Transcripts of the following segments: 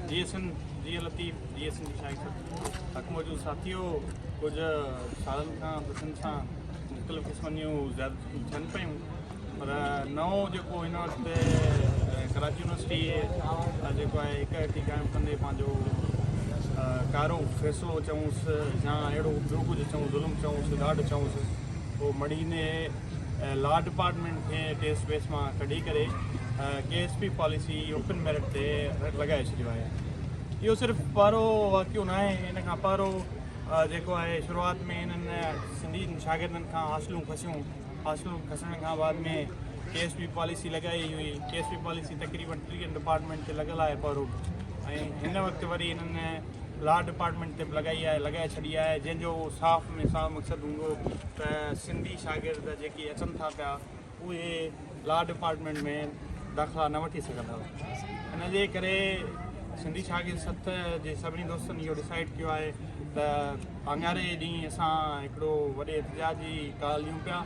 جيئي سنڌ جيئي لطيف جيئي سنڌي شاعري سٿ حق موجود ساٿيو ڪجهه سالن کان به سنڌ سان مختلف قسمن جون زيادتيون ٿين پيون پر نئون جيڪو هن وقت ڪراچي يونيورسٽي جيڪو آهي هڪ هڪ قائم ڪندي پنهنجو ڪارو فيصلو چئونس يا اهڙو ٻيو ڪجهه چئون ظلم چئونس ڏاڍ چئونس اهو مڙهيندي لا ڊپارٽمينٽ کي ٽيسٽ بيس مان ڪڍي ڪري K S P policy open merit تي لڳائي ڇڏيو آهي. اهو صرف پارو واقعو ناهي ان کان پارو جيڪو آهي شروعات ۾ انهن سنڌي شاگردن کان حاصلون کسيون حاصلون کسڻ کان بعد ۾ ڪي ايس پي پاليسي لڳائي هئي ڪي ايس پي پاليسي تقريبن ٽيهن ڊپارٽمينٽ تي لڳل آهي پارو ۽ هن وقت وري انهن لا ڊپارٽمينٽ تي به لڳائي آهي لڳائي ڇڏي آهي جنهن جو صاف ۾ صاف مقصد هوندو ته سنڌي شاگرد جيڪي اچن ٿا پيا اهي لا ڊپارٽمينٽ ۾ داخلا نه وٺي سگهندا ان جي ڪري سنڌي شاگرد سٿ جي سڀني دوستن اهو ڊسائيڊ ڪيو آهي ته اڱاري ڏينهن اسان هڪڙو وڏي احتجاج جي ڪال ڏيون پيا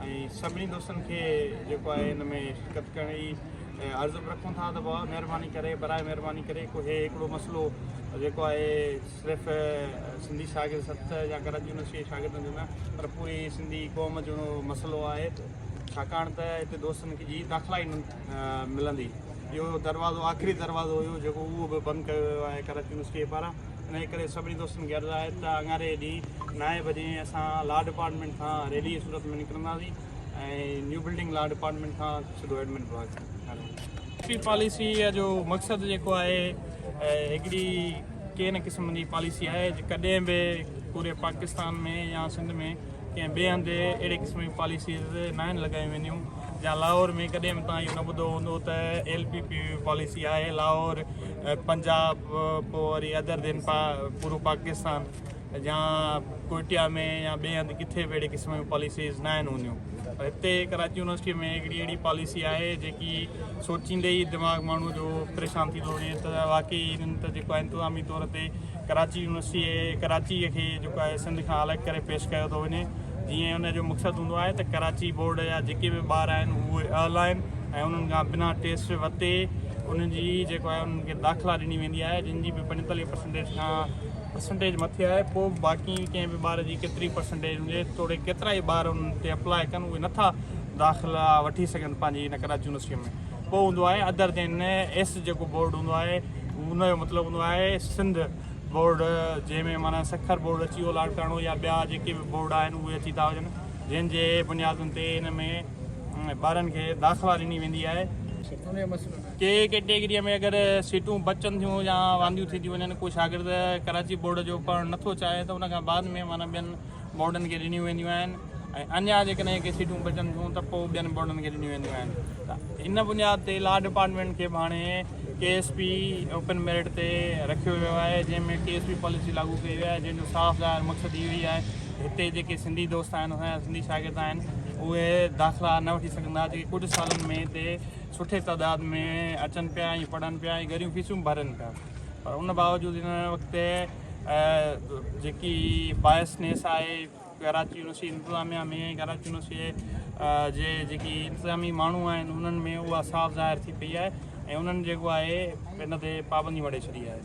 ۽ سڀني دوستن کي جيڪو آهي ان ۾ شرڪت ڪرڻ جي عرض به رکون ٿا ته ڀاء مهرباني ڪري براء مهرباني ڪري ڪو هي هڪڙو مسئلو جيڪو آهي صرف سنڌي شاگرد سٿ يا ڪراچي يونيورسٽي جي شاگردن جو نه پر پوري سنڌي قوم جو مسئلو آهي ڇاڪاڻ ته هتي دوستن کي جي داخلا ئي نه ملندي اهو دروازو آخري دروازو هيو جيڪو اهو به بند ڪيو ويو آهي ڪراچي يونيورسٽي پاران ان جي ڪري سڀني دوستن کي عرض آهي ته اڱاري ڏينهن نائين بجي اسان لا ڊپارٽمينٽ کان ريلي جي صورت ۾ نڪرنداسين ۽ نيو بلڊنگ لا ڊپارٽمينٽ کان سڌو ايڊمن بلاڪ پي پاليسي جو مقصد جيڪو آهي هڪڙي ڪنهن نه قسم جي پاليسي آهي ڪڏهن به پوري پاڪستان ۾ يا سنڌ ۾ ڪنهن ٻئي هنڌ اهڙي قسم جون پاليسيز ناهن لڳايون وينديون يا لاهور ۾ ڪڏهن به تان اهو نه ٻڌو هوندو ته ايل پي پي پاليسي آهي لاهور پنجاب پوء وري ادر دين پورو پاڪستان يا ڪوئٽيا ۾ يا ٻئي هنڌ ڪٿي به اهڙي قسم جون پاليسيز ناهن هونديون پر هتي ڪراچي يونيورسٽي ۾ هڪڙي اهڙي پاليسي آهي جيڪي سوچيندي ئي دماغ ماڻهو جو پريشان ٿي ٿو وڃي ته واقعي هنن ته جيڪو آهي انتظامي طور تي ڪراچي يونيورسٽي ڪراچي کي جيڪو آهي سنڌ کان الڳ ڪري پيش ڪيو ٿو وڃي جيئن ان جو مقصد هوندو آهي ته ڪراچي بورڊ جا جيڪي به ٻار آهن اهي اهل آهن ۽ انهن کان بنا ٽيسٽ ورتي انهن جي جيڪو آهي انهن کي داخلا ڏني ويندي آهي جن جي به 45 پرسنٽيج کان پرسنٽيج مٿي آهي پوء به باقي ڪنهن به ٻار جي ڪيتري پرسنٽيج هجي توڙي ڪيترا ئي ٻار ان تي اپلاء ڪن اهي نٿا داخلا وٺي سگهن پنهنجي ان ڪراچي يونيورسٽي ۾ پوء هوندو آهي ادر دين ايس جيڪو بورڊ هوندو آهي ان جو مطلب هوندو آهي سنڌ بورڊ جنهن ۾ معنيٰ سکر بورڊ اچي ويو لاڙڪاڻو يا ٻيا جيڪي به بورڊ آهن اهي اچي ٿا وڃن جنهن جي بنيادن تي ان ۾ ٻارن کي داخلا ڏني ويندي آهي. ڪي ڪيٽيگريء ۾ اگر سيٽون بچن ٿيون يا وانديون ٿي ٿيون وڃن ڪو شاگرد ڪراچي بورڊ جو پڙهڻ نٿو چاهي ته ان کان بعد ۾ معنيٰ ٻين بورڊن کي ڏنيون وينديون آهن ۽ اڃا جيڪڏهن ڪي سيٽون بچن ٿيون ته پوء ٻين بورڊن کي ڏنيون وينديون آهن ته ان بنياد تي لا ڊپارٽمينٽ کي به هاڻي K S P open merit تي رکيو ويو آهي جنهن ۾ ڪي ايس پي پاليسي لاڳو ڪئي وئي آهي جنهن جو صاف ظاهر مقصد اهو ئي آهي هتي جيڪي سنڌي دوست آهن اسان جا سنڌي شاگرد آهن اهي داخلا نه وٺي سگهندا جيڪي ڪجهه سالن ۾ هتي سٺي تعداد ۾ اچن پيا ۽ پڙهن پيا ۽ ڳريون فيسون به ڀرن پيا پر ان باوجود هن وقت جيڪي بائسنيس آهي ڪراچي يونيورسٽي انتظاميا ۾ ڪراچي يونيورسٽي جي جيڪي انتظامي ماڻهو آهن انهن ۾ اها صاف ظاهر ٿي پئي آهي ۽ انهن جيڪو آهي ان تي پابندي مڙهي ڇڏي آهي.